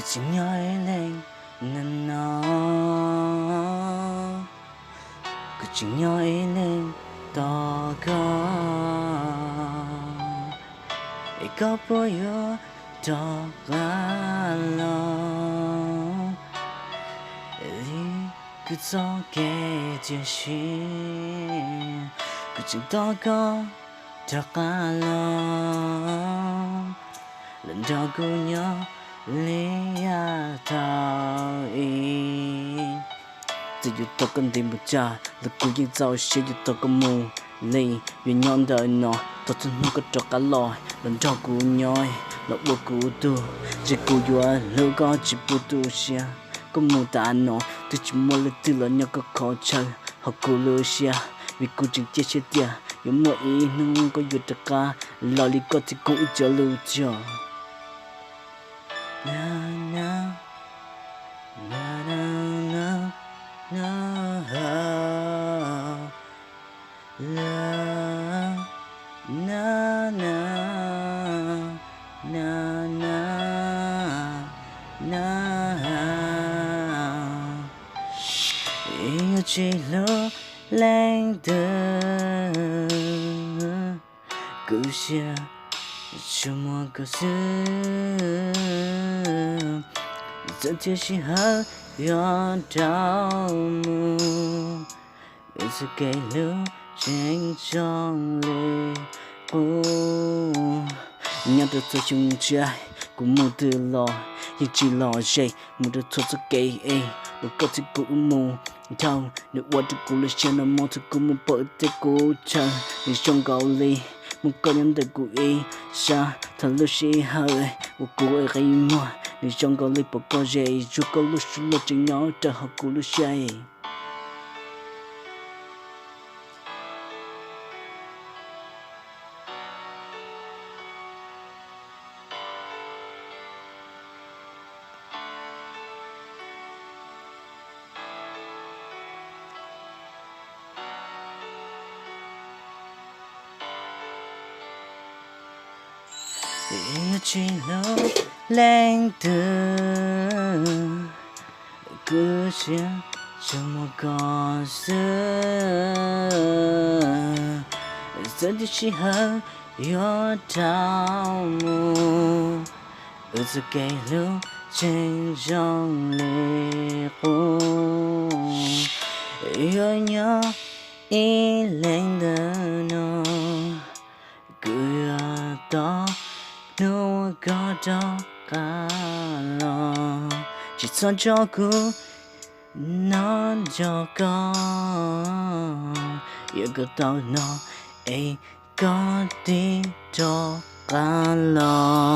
Tseem nyob ib leeg ntawm no, kuv tseem nyob ib leeg tos koj, es koj puas yuav rov qab los li kuv txoj kev, tiam sis kuv tseem tos koj rov qab los, los nrog kuv nyob li yav thaum ub. Txawm yuav tau koj ntes mus cas los kuv yeej txaus siab yuav tos koj mus li. Yuav nyob ntawm no tos txog hnub koj rov qab los, los nrog kuv nyob, los ua kuv tug, ntshe kuv yuav hlub koj tsis pub tu siab. Koj mus tas no twb tsis muaj leej twg los nyob koj qhov chaw hauv kuv lub siab, vim kuv tseem cia siab tias yuav muaj ib hnub koj yuav rov qab los li koj thiab kuv ib co lus cog. Yuav tsis hlub leej twg, kuv siab tsuas muaj koj xwb. Txawm tiam sij hawm yuav dhau mus, wb txoj kev hlub tseem zoo li qub. Nyob rau txhua xyoo tshiab kuv mus twg los yeej tsis lom zem, mus rau txhua txoj kev es uas koj thiab kuv wb mus dhau, nws ua rau kuv lub siab no mob txog kuv mus pom tej kuv chaw. Nws zoo nkaus li muaj koj nyob ntawm kuv ib sab thaum lub sij hawm uas kuv qi muag, nws zoo nkaus li pom koj ze zuag, koj lub suab luag tseem nyob rau hauv kuv lub siab. Yuav tsis hlub leej twg, kuv siab tsuas muaj koj xwb. Txawm tiam sij hawm yuav dhau mus, wb txoj kev hlub tseem zoo li qub. Yuav nyob ib leeg ntawm no, kuv yuav tos hnub koj rov qab los. Tsis txhob tso kuv nyob nrog koj, yog koj tau hnov es koj tig rov qab los.